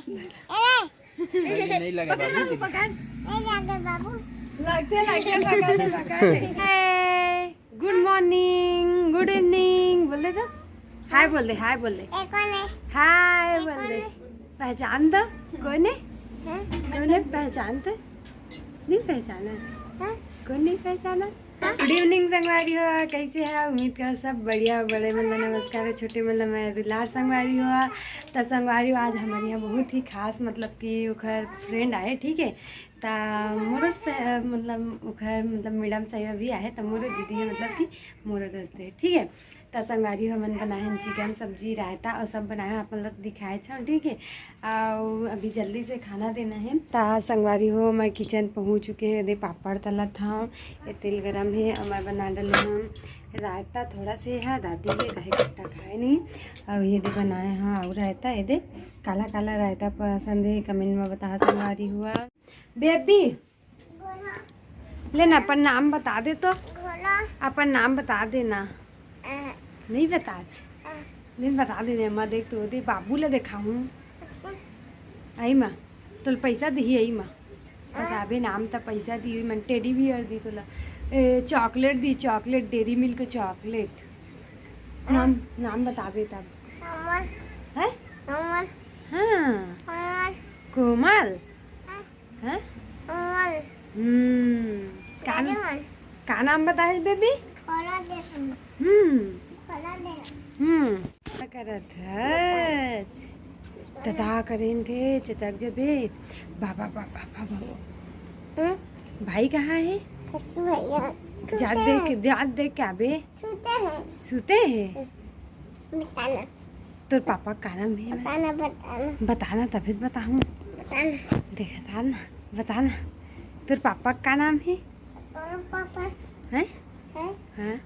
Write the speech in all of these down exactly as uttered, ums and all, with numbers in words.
नहीं लगा बाबू, दीदी। पकड़। लगते, लगते, पकड़, पकड़। Hi, good morning, good evening बोल दे तो। Hi बोल दे, hi बोल दे। ये कौन है? Hi ये बोल कौन दे। है? पहचान तो? कौन है? हाँ? कौन है? पहचान तो? नहीं पहचाना? हाँ? कौन नहीं पहचाना? गुड इवनिंग संगवारी हो, कैसे है? उम्मीद कर सब बढ़िया। बड़े मन ला नमस्कार, छोटे मन ला मैं दुलार संगवारी हो। त संगवारी हो, आज हमारे यहाँ बहुत ही खास, मतलब कि ओखर फ्रेंड आए, ठीक है। त मोरो से, मतलब ओखर मतलब मैडम साहिबा भी आए, त मोरो दीदी है, मतलब कि मोरो दोस्त है, ठीक है। त संगवारी हो, हमन बनाए हन चिकन सब्जी, रायता और सब बनाए हन, आप मन ला दिखाए छन, ठीक है। अउ अभी जल्दी से खाना देना है। त संगवारी हो, मैं किचन पहुँच चुके हैं। दे पापड़ तलत हूँ, ये तेल गरम है और मैं बना डाले हूँ रायता। थोड़ा से है दादी के, काहे खट्टा खाए नहीं। अब ये दे बनाए हाँ और रायता, ये दे काला काला रायता पसंद है, कमेंट में बता संगवारी हुआ। बेबी, ले ना, अपन नाम बता दे तो। घोड़ा। अपन नाम बता दे ना। अ। नहीं बताच। अ। ले बता दे ना, मैं देख तो दे बाबू ला देखाहूँ। अ। आई माँ, तोल पैसा दिही आई माँ। अ। बताबे नाम त पैसा दिही मन, टेडी बियर दी तोला। ए, चॉकलेट दी, चॉकलेट, डेरी मिल्क चॉकलेट। अ। नाम, नाम बताबे तब। अमर। हैं? अमर। हाँ। अमर। कोमल। अ। हैं? कोमल। हम्म, का, कोमल। का नाम बताए बेबी? कोमल। हम्म। कोमल। हम्म। का करत हच? तता करेन रे, चतक जबे। बाबा, बाबा, बाबा। हम्म? भाई कहाँ है? भैया, जात देख, जात देख क्या बे? सुते हैं। सुते हैं? बताना। तोर पापा का नाम है? बताना, बताना। बताना, तभी बताहूँ। बताना। देखता ना, बताना। तोर पापा का नाम है? तोर पापा। हैं? हैं? हाँ।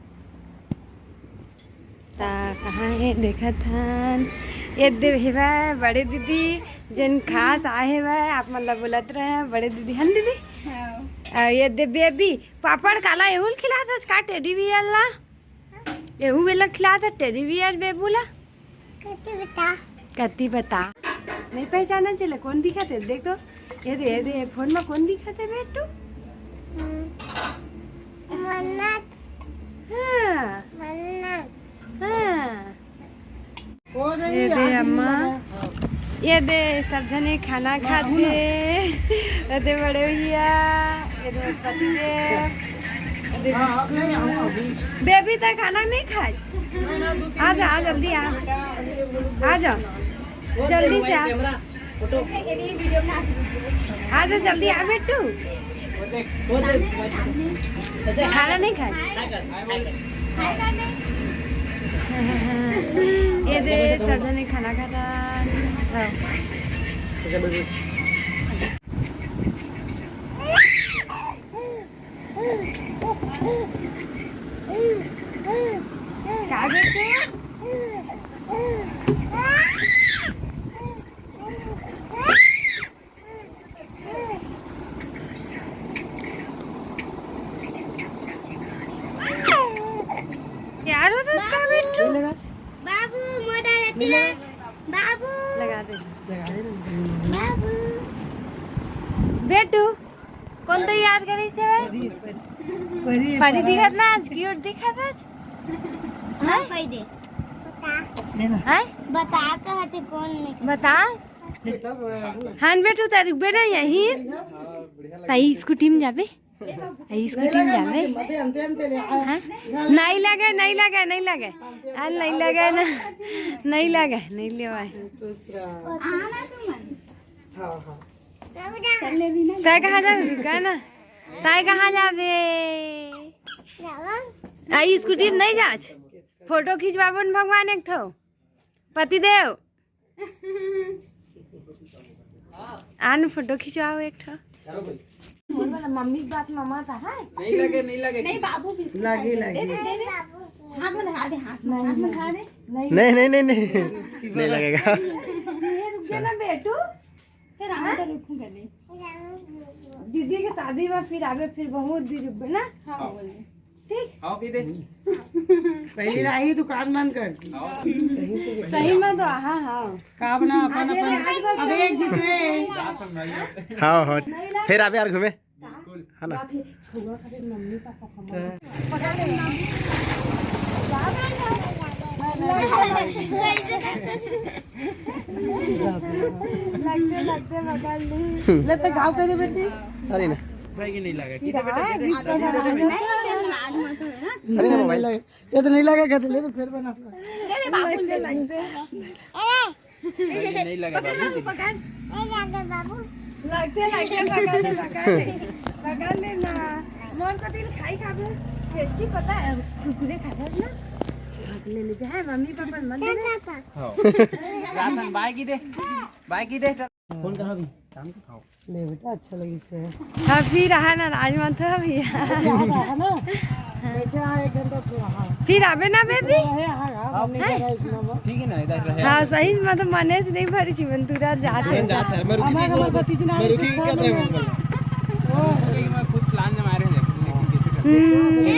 ता कहाँ है? देखत हन। ये दे हेवय बड़े दीदी, जेन खास आए हेवय, आप मन ला बोलत रहे बड़े दीदी, हन दीदी? हाँ। अ, ये दे बेबी, पापड़ काला एहुल खिलात हस का टेडी बियर ला? एहू बेला खिलात हे टेडी बियर बेबू ला। कति बता। कति बता। नहीं पहचाना चले, कौन दिखत हे? देख तो। ये दे, ये दे, फोन में कौन दिखत हे बेटू? हम्म। मन्नत। हाँ। मन्नत। हाँ। ये दे अम्मा, ये दे सब झने खाना खाथे, ये दे बड़े भैया, ये दे पति देव, ये दे बेबी तक खाना नहीं खाए। आ जा, आ जल्दी आ, आ जा जल्दी से आ। आ जा जल्दी आ बेटू। खाना नहीं खाए। ये दे सब झने खाना खाता। हाँ। का बेटू? यार, वो तो उसका बेटू। बाबू, मोटा रहती है। बाबू। लगा दे। लगा दे ना। बाबू। बेटू, कौन तो याद करे से भाई? परी, परी, परी परी। दिखत ना आज, क्यूट दिखत आज। हाँ, कह दे। बता। है ना? हैं? बता, कहते कौन नहीं। बता। हाँ बेटू, तार रुकबे ना यहीं। ताई स्कूटी में जाबे। ताई स्कूटी में जाबे। हाँ? नहीं लगे, नहीं लगे, नहीं लगे। आ, नहीं लगे ना। नहीं लगे, नहीं ले भाई। तय कहाँ जाबे? रुका ना। तय कहाँ जाबे? आ, स्कूटी में नहीं जाच। फोटो खिंचवाबो न भगवान एक ठो। पति देव। आन फोटो खिंचवाओ एक ठो। मोर वाला मम्मी के बात मामा था, हाँ? नहीं लगे, नहीं लगे। नहीं, बाबू भी इसको लगे, खाए। लगे। दे दे, दे दे। हाथ में धरा दे, हाथ में, हाथ में धरा दे। नहीं, नहीं, नहीं, नहीं। नहीं लगेगा। ये रुक जा ना बेटू। फिर आने तो रुकूंगा नहीं। दीदी के शादी में फिर आवे, फिर बहुत दिन रुकबे ना। हाँ, बोले। आओ की दे। पहली राही दुकान बंद कर। सही में तो, हाँ, हाँ। का बना अपन, अपन। अब एक जीत में। हाँ, हाँ। फिर आबे यार घूमे। है ना? लगते, लगते बगल नहीं। ले तो गाँव के दे बेटी। अरे ना। भाई की नहीं लगा। अरे ना मोबाइल। ये तो नहीं लगा, कहते ले तो फिर बना। लगते, लगते। नहीं लगा बाबू। लगते, लगते, पकड़ ले, पकड़ ले। पकड़ ले ना। मोर को दिल खाई खाबे। टेस्टी पता है, कुरकुरे खाते हैं ना। ले लेते हैं, मम्मी पापा मत देना। हाँ। रातन बाय की दे। बाय की दे, चल। फोन करो अभी। शाम को खाओ। ले बेटा, अच्छा लगी से। हाँ, फिर रहा ना राजमा था भैया। याद आया ना? बैठे हाँ, एक घंटा से रहा। फिर आबे ना बेबी? रहे हाँ, हाँ, हाँ। बनने का राइस ना। ठीक है ना, इधर रहे। हाँ, सही में तो मने से नहीं भरी जीवन, तू रात जाते तुरंत जाता है। मैं रुकी हमारे थी, घर पर तीन मैं आने रुकी के क्या सामने। तरह बोल रहा हूँ? मैं खुद प्लान जमा रहे हैं, लेकिन कैसे करते हैं? हम्म।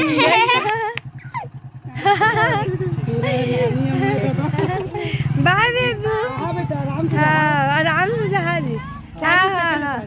बाय बेबू। हाँ बेटा, आराम से हाँ, आराम से जहाज। हाँ, हाँ, हाँ।